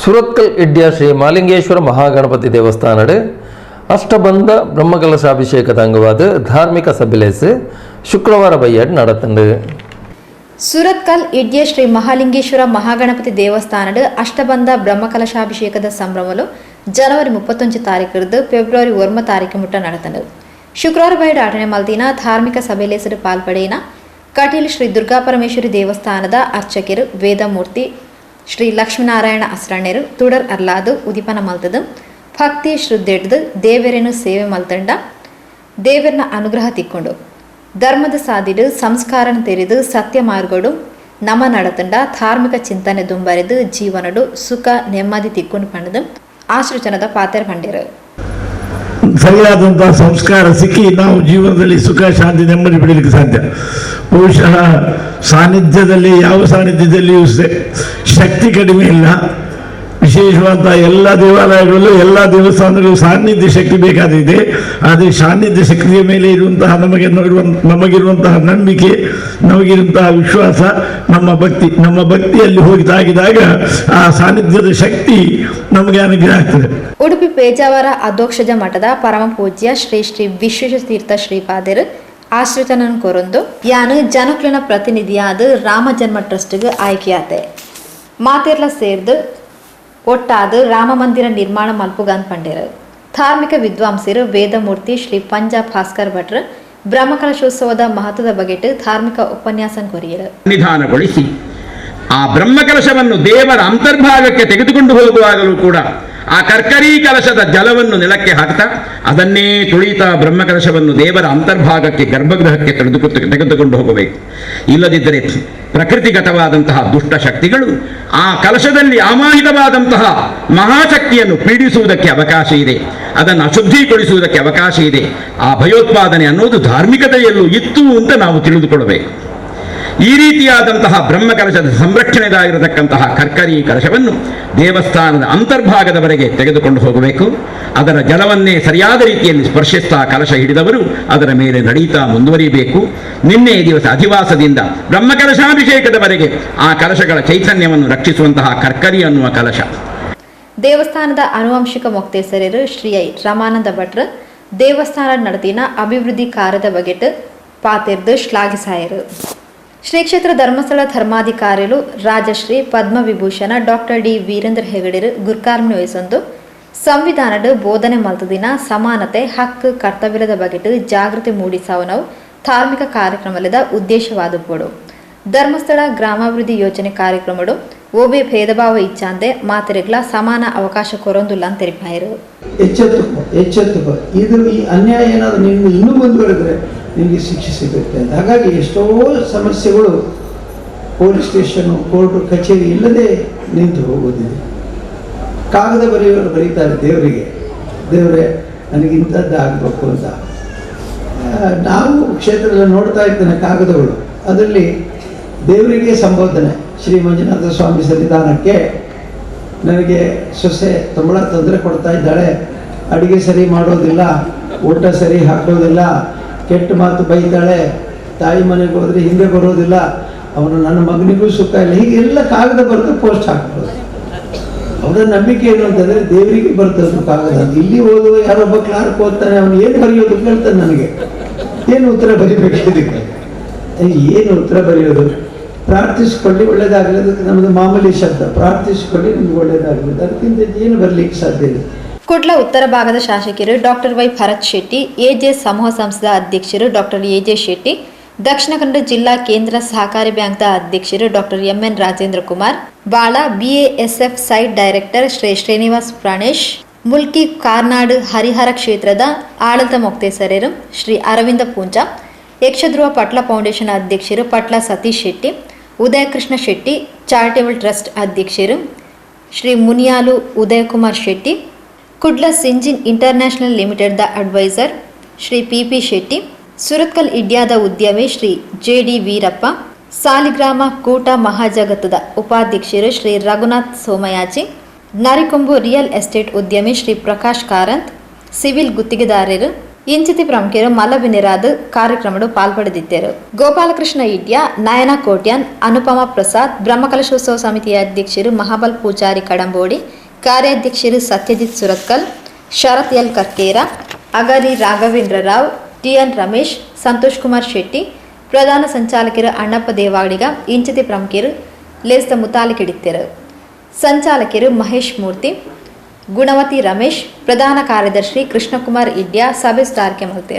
Surathkal Idya Shri Mahalingeshwara Mahaganapati ದೇವಸ್ಥಾನಡ್ ಅಷ್ಟಬಂಧ ಬ್ರಹ್ಮಕಲಶಾಭಿಷೇಕದ ಅಂಗವಾದ ಧಾರ್ಮಿಕ ಸಭೆಲೇಸ್ ಶುಕ್ರವಾರ ಬಯ್ಯಡ್ ನಡತಂಡು. ಸುರತ್ಕಲ್ ಇಡ್ಯ ಶ್ರೀ ಮಹಾಲಿಂಗೇಶ್ವರ ಮಹಾಗಣಪತಿ ದೇವಸ್ಥಾನಡ್ ಅಷ್ಟಬಂಧ ಬ್ರಹ್ಮಕಲಶಾಭಿಷೇಕದ ಸಂಭ್ರಮಲು ಜನವರಿ 31 ತಾರೀಕಿರ್ದು ಫೆಬ್ರವರಿ 9 ತಾರೀಕು ಮುಟ್ಟ ನಡತಂಡು. ಶುಕ್ರವಾರ ಬೈಡ್ ಆಟನೆ ಮಲ್ದಿನ ಧಾರ್ಮಿಕ ಸಭೆಲೇಸರು ಪಾಲ್ಪಡೆಯಿನ ಕಟೀಲ್ ಶ್ರೀ ದುರ್ಗಾ ಪರಮೇಶ್ವರಿ ದೇವಸ್ಥಾನದ ಅರ್ಚಕರು ವೇದಮೂರ್ತಿ ಶ್ರೀ ಲಕ್ಷ್ಮೀನಾರಾಯಣ ಅಸ್ರಣ್ಯರು ತುಡರ್ ಅರ್ಲಾದು ಉದಿಪನ ಮಲ್ತದು, ಭಕ್ತಿ ಶ್ರದ್ಧೆಡ್ದು ದೇವರೇನು ಸೇವೆ ಮಲ್ತಂಡ ದೇವರನ ಅನುಗ್ರಹ ತಿಕ್ಕೊಂಡು, ಧರ್ಮದ ಸಾದಿಡು ಸಂಸ್ಕಾರನ ತೆರೆದು ಸತ್ಯ ಮಾರ್ಗಡು ನಮ ನಡತಂಡ ಧಾರ್ಮಿಕ ಚಿಂತನೆ ದುಂಬರಿದು ಜೀವನಡು ಸುಖ ನೆಮ್ಮದಿ ತಿಕ್ಕೊಂಡು ಪಂಡದು ಆಶ್ರಚನದ ಪಾತೆರ್ ಪಂಡಿರು. ಸರಿಯಾದಂತಹ ಸಂಸ್ಕಾರ ಸಿಕ್ಕಿ ನಾವು ಜೀವನದಲ್ಲಿ ಸುಖ, ಶಾಂತಿ, ನೆಮ್ಮದಿ ಪಡೀಲಿಕ್ಕೆ ಸಾಧ್ಯ. ಬಹುಶಃ ಸಾನ್ನಿಧ್ಯದಲ್ಲಿ, ಯಾವ ಸಾನ್ನಿಧ್ಯದಲ್ಲಿಯೂ ಶಕ್ತಿ ಕಡಿಮೆ ಇಲ್ಲ. ವಿಶೇಷವಾದಂತಹ ಎಲ್ಲ ದೇವಾಲಯಗಳಲ್ಲೂ, ಎಲ್ಲ ದೇವಸ್ಥಾನಗಳಲ್ಲೂ ಸಾನ್ನಿಧ್ಯ ಶಕ್ತಿ ಬೇಕಾದಿದೆ. ಆದರೆ ಸಾನ್ನಿಧ್ಯ ಶಕ್ತಿಯ ಮೇಲೆ ಇರುವಂತಹ ನಮಗೆ ನಮಗಿರುವಂತಹ ನಂಬಿಕೆ, ನಮಗಿರುವಂತಹ ವಿಶ್ವಾಸ, ನಮ್ಮ ಭಕ್ತಿ. ನಮ್ಮ ಭಕ್ತಿಯಲ್ಲಿ ಹೋಗಿ ತಾಗಿದಾಗ ಆ ಸಾನ್ನಿಧ್ಯದ ಶಕ್ತಿ ನಮಗೆ ಅನುಗ್ರಹ ಆಗ್ತದೆ. ಉಡುಪಿ ಪೇಜಾವರ ಅಧೋಕ್ಷಜ ಮಠದ ಪರಮ ಪೂಜ್ಯ ಶ್ರೀ ಶ್ರೀ ವಿಶ್ವೇಶ ತೀರ್ಥ ಶ್ರೀಪಾದರು ಆಶ್ರಿತನನ್ನು ಕೊರೊಂದು, ಯಾನು ಜನಕ್ಲಿನ ಪ್ರತಿನಿಧಿಯಾದ ರಾಮ ಜನ್ಮ ಟ್ರಸ್ಟ್ಗೆ ಆಯ್ಕೆಯಾತೆ. ಮಾತೆರ್ಲ ಸೇರ್ದು ಒಟ್ಟಾದ ರಾಮ ಮಂದಿರ ನಿರ್ಮಾಣ ಮಲ್ಪುಗಾನ್ ಪಂಡೇರು. ಧಾರ್ಮಿಕ ವಿದ್ವಾಂಸರು ವೇದಮೂರ್ತಿ ಶ್ರೀ ಪಂಜ ಭಾಸ್ಕರ್ ಭಟ್ರು ಬ್ರಹ್ಮಕಲಶೋತ್ಸವದ ಮಹತ್ವದ ಬಗೆಟ್ ಧಾರ್ಮಿಕ ಉಪನ್ಯಾಸ ಕೊರಿಯರು. ನಿಧಾನಗೊಳಿಸಿ ಆ ಬ್ರಹ್ಮಕಲಶವನ್ನು ದೇವರ ಅಂತರ್ಭಾಗಕ್ಕೆ ತೆಗೆದುಕೊಂಡು ಹೋಗುವಾಗಲೂ ಕೂಡ ಆ ಕರ್ಕರಿ ಕಲಶದ ಜಲವನ್ನು ನೆಲಕ್ಕೆ ಹಾಕ್ತಾ, ಅದನ್ನೇ ತುಳಿತಾ ಬ್ರಹ್ಮಕಲಶವನ್ನು ದೇವರ ಅಂತರ್ಭಾಗಕ್ಕೆ, ಗರ್ಭಗೃಹಕ್ಕೆ ತೆಗೆದುಕೊಂಡು ಹೋಗಬೇಕು. ಇಲ್ಲದಿದ್ದರೆ ಪ್ರಕೃತಿಗತವಾದಂತಹ ದುಷ್ಟ ಶಕ್ತಿಗಳು ಆ ಕಲಶದಲ್ಲಿ ಆಮಾಹಿತವಾದಂತಹ ಮಹಾಶಕ್ತಿಯನ್ನು ಪೀಡಿಸುವುದಕ್ಕೆ ಅವಕಾಶ ಇದೆ, ಅದನ್ನು ಅಶುದ್ಧೀಕರಿಸುವುದಕ್ಕೆ ಅವಕಾಶ ಇದೆ. ಆ ಭಯೋತ್ಪಾದನೆ ಅನ್ನೋದು ಧಾರ್ಮಿಕತೆಯಲ್ಲೂ ಇತ್ತು ಅಂತ ನಾವು ತಿಳಿದುಕೊಳ್ಳಬೇಕು. ಈ ರೀತಿಯಾದಂತಹ ಬ್ರಹ್ಮಕಲಶದ ಸಂರಕ್ಷಣೆದಾಗಿರತಕ್ಕಂತಹ ಕರ್ಕರಿ ಕಲಶವನ್ನು ದೇವಸ್ಥಾನದ ಅಂತರ್ಭಾಗದವರೆಗೆ ತೆಗೆದುಕೊಂಡು ಹೋಗಬೇಕು. ಅದರ ಜಲವನ್ನೇ ಸರಿಯಾದ ರೀತಿಯಲ್ಲಿ ಸ್ಪರ್ಶಿಸ್ತಾ ಕಲಶ ಹಿಡಿದವರು ಅದರ ಮೇಲೆ ನಡೀತಾ ಮುಂದುವರಿಯಬೇಕು. ನಿನ್ನೆ ದಿವಸ ಅಧಿವಾಸದಿಂದ ಬ್ರಹ್ಮಕಲಶಾಭಿಷೇಕದವರೆಗೆ ಆ ಕಲಶಗಳ ಚೈತನ್ಯವನ್ನು ರಕ್ಷಿಸುವಂತಹ ಕರ್ಕರಿ ಅನ್ನುವ ಕಲಶ. ದೇವಸ್ಥಾನದ ಆನುವಂಶಿಕ ಮೊಕ್ತೇಸರರು ಶ್ರೀ I Ramananda ಭಟ್ರು ದೇವಸ್ಥಾನ ನಡೆದಿನ ಅಭಿವೃದ್ಧಿ ಕಾರ್ಯದ ಬಗೆಟ್ ಪಾತೆರ್ದು ಶ್ಲಾಘಿಸಾಯರು. ಶ್ರೀ ಕ್ಷೇತ್ರ ಧರ್ಮಸ್ಥಳ ಧರ್ಮಾಧಿಕಾರಿಲು ರಾಜಶ್ರೀ ಪದ್ಮವಿಭೂಷಣ ಡಾಕ್ಟರ್ ಡಿ ವೀರೇಂದ್ರ ಹೆಗಡೆರು ಗುರ್ಕಾರ್ಮಿ ವಹಿಸೊಂದು, ಸಂವಿಧಾನಡ್ ಬೋಧನೆ ಮಲ್ತದಿನ ಸಮಾನತೆ, ಹಕ್ಕು ಕರ್ತವ್ಯದ ಬಗೆಟ್ ಜಾಗೃತಿ ಮೂಡಿಸಾವನವು ಧಾರ್ಮಿಕ ಕಾರ್ಯಕ್ರಮದ ಉದ್ದೇಶವಾದುಪೋಡು. ಧರ್ಮಸ್ಥಳ ಗ್ರಾಮಾಭಿವೃದ್ಧಿ ಯೋಜನೆ ಕಾರ್ಯಕ್ರಮಡು ಓಬೆ ಭೇದಭಾವ ಇಚ್ಚಾಂದೆ ಮಾತೆರೆಗ್ಲ ಸಮಾನ ಅವಕಾಶ ಕೊರೊಂದುಲ್ಲ ಅಂತ ತೆರಿಪಾಯರು. ಎಚ್ಚೆತ್ತುಕೋ, ಎಚ್ಚೆತ್ತುಕೋ. ಇದು ಈ ಅನ್ಯಾಯ ಏನಾದರೂ ನಿನ್ನ ಇನ್ನೂ ಮುಂದುವರೆದರೆ ನಿನಗೆ ಶಿಕ್ಷೆ ಸಿಗುತ್ತೆ ಅಂತ. ಹಾಗಾಗಿ ಎಷ್ಟೋ ಸಮಸ್ಯೆಗಳು police station, court, ಕಚೇರಿ ಇಲ್ಲದೆ ನಿಂತು ಹೋಗೋದಿದೆ. ಕಾಗದ ಬರೆಯುವವರು ಬರೀತಾರೆ ದೇವರಿಗೆ, ದೇವರೇ, ನನಗೆ ಇಂಥದ್ದು ಆಗಬೇಕು ಅಂತ. ನಾವು ಕ್ಷೇತ್ರದಲ್ಲಿ ನೋಡ್ತಾ ಇರ್ತೇನೆ ಕಾಗದಗಳು. ಅದರಲ್ಲಿ ದೇವರಿಗೆ ಸಂಬೋಧನೆ, ಶ್ರೀ ಮಂಜುನಾಥ ಸ್ವಾಮಿ ಸನ್ನಿಧಾನಕ್ಕೆ, ನನಗೆ ಸೊಸೆ ತುಂಬ ತೊಂದರೆ ಕೊಡ್ತಾ ಇದ್ದಾಳೆ, ಅಡುಗೆ ಸರಿ ಮಾಡೋದಿಲ್ಲ, ಊಟ ಸರಿ ಹಾಕೋದಿಲ್ಲ, ಕೆಟ್ಟ ಮಾತು ಬೈತಾಳೆ, ತಾಯಿ ಮನೆಗೆ ಹೋದರೆ ಹಿಂದೆ ಬರೋದಿಲ್ಲ, ಅವನು ನನ್ನ ಮಗನಿಗೂ ಸುಖ ಇಲ್ಲ, ಹೀಗೆ ಎಲ್ಲ ಕಾಗದ ಬರೆದು ಪೋಸ್ಟ್ ಹಾಕ್ಬೋದು. ಅವರ ನಂಬಿಕೆ ಏನು ಅಂತಂದರೆ, ದೇವರಿಗೆ ಬರ್ತದ್ದು ಕಾಗದ ಅಂತ. ಇಲ್ಲಿ ಓದುವ ಯಾರೊಬ್ಬ ಕ್ಲಾರ್ಕ್ ಓದ್ತಾನೆ. ಅವನು ಏನು ಬರೆಯೋದು ಕೇಳ್ತಾನೆ ನನಗೆ. ಏನು ಉತ್ತರ ಬರೀಬೇಕು ಇದಕ್ಕೆ? ಏನು ಉತ್ತರ ಬರೆಯೋದು? ಪ್ರಾರ್ಥಿಸಿಕೊಳ್ಳಿ, ಒಳ್ಳೇದಾಗಲಿ. ಅದಕ್ಕೆ ನಮ್ಮದು ಮಾಮೂಲಿ ಶಬ್ದ, ಪ್ರಾರ್ಥಿಸಿಕೊಳ್ಳಿ, ನಿಮ್ಗೆ ಒಳ್ಳೇದಾಗಲಿ. ಅದಕ್ಕಿಂತ ಏನು ಬರಲಿಕ್ಕೆ ಸಾಧ್ಯ ಇಲ್ಲ. ಕುಡ್ಲ ಉತ್ತರ ಭಾಗದ ಶಾಸಕರು doctor Y Bharat Shetty, AJ ಸಮೂಹ ಸಂಸ್ಥೆದ ಅಧ್ಯಕ್ಷರು doctor A J Shetty, Dakshina Kannada ಜಿಲ್ಲಾ ಕೇಂದ್ರ ಸಹಕಾರಿ ಬ್ಯಾಂಕ್ದ ಅಧ್ಯಕ್ಷರು doctor M N Rajendra Kumar Bala, BASF site director Shri Srinivas Pranesh, Mulki Karnad Harihara ಕ್ಷೇತ್ರದ ಆಡಳಿತ ಮೊಕ್ತೇಸರರು ಶ್ರೀ ಅರವಿಂದ ಪೂಂಜಾ, ಯಕ್ಷಧ್ರುವ ಪಟ್ಲ ಫೌಂಡೇಶನ್ ಅಧ್ಯಕ್ಷರು ಪಟ್ಲ ಸತೀಶ್ ಶೆಟ್ಟಿ, ಉದಯಕೃಷ್ಣ ಶೆಟ್ಟಿ ಚಾರಿಟೇಬಲ್ ಟ್ರಸ್ಟ್ ಅಧ್ಯಕ್ಷರು ಶ್ರೀ ಮುನಿಯಾಲು ಉದಯಕುಮಾರ್ ಶೆಟ್ಟಿ, ಕುಡ್ಲ ಸಿಂಜಿನ್ ಇಂಟರ್ನ್ಯಾಷನಲ್ ಲಿಮಿಟೆಡ್ದ adviser Shri P P Shetty, Surathkal ಇಡ್ಯಾದ ಉದ್ಯಮಿ ಶ್ರೀ ಜೆ ಡಿ ವೀರಪ್ಪ, ಸಾಲಿಗ್ರಾಮ ಕೂಟ ಮಹಾಜಗತ್ತದ ಉಪಾಧ್ಯಕ್ಷರು ಶ್ರೀ ರಘುನಾಥ್ ಸೋಮಯಾಜಿ, ನರಿಕೊಂಬು ರಿಯಲ್ ಎಸ್ಟೇಟ್ ಉದ್ಯಮಿ ಶ್ರೀ ಪ್ರಕಾಶ್ ಕಾರಂತ್, ಸಿವಿಲ್ ಗುತ್ತಿಗೆದಾರರು. ಇಂಚಿತಿ ಪ್ರಮುಖರು ಮಲ್ಲ ಕಾರ್ಯಕ್ರಮಡ್ ಪಾಲ್ಪಡೆದಿದ್ದರು. ಗೋಪಾಲಕೃಷ್ಣ ಇಡ್ಯ, ನಯನ ಕೋಟ್ಯಾನ್, ಅನುಪಮ ಪ್ರಸಾದ್, ಬ್ರಹ್ಮಕಲಶೋತ್ಸವ ಸಮಿತಿಯ ಅಧ್ಯಕ್ಷರು ಮಹಾಬಲ್ ಪೂಜಾರಿ ಕಡಂಬೋಡಿ, ಕಾರ್ಯಾಧ್ಯಕ್ಷರು ಸತ್ಯಜಿತ್ ಸುರತ್ಕಲ್, ಶರತ್ ಎಲ್ ಕರ್ಕೇರ, ಅಗರಿ ರಾಘವೇಂದ್ರ ರಾವ್, ಟಿಎನ್ ರಮೇಶ್, ಸಂತೋಷ್ ಕುಮಾರ್ ಶೆಟ್ಟಿ, ಪ್ರಧಾನ ಸಂಚಾಲಕರು ಅಣ್ಣಪ್ಪ ದೇವಾಡಿಗ ಇಂಚಿತಿ ಪ್ರಮುಖರು ಲೇಸ್ದ ಮುತಾಲಿಕಿಡಿತ್ತೆರು. ಸಂಚಾಲಕರು ಮಹೇಶ್ ಮೂರ್ತಿ, ಗುಣವತಿ ರಮೇಶ್, ಪ್ರಧಾನ ಕಾರ್ಯದರ್ಶಿ ಕೃಷ್ಣಕುಮಾರ್ ಇಡ್ಯಾ ಸಭೆ ಸುಧಾರಿಕೆ ಮಲ್ತೆರು.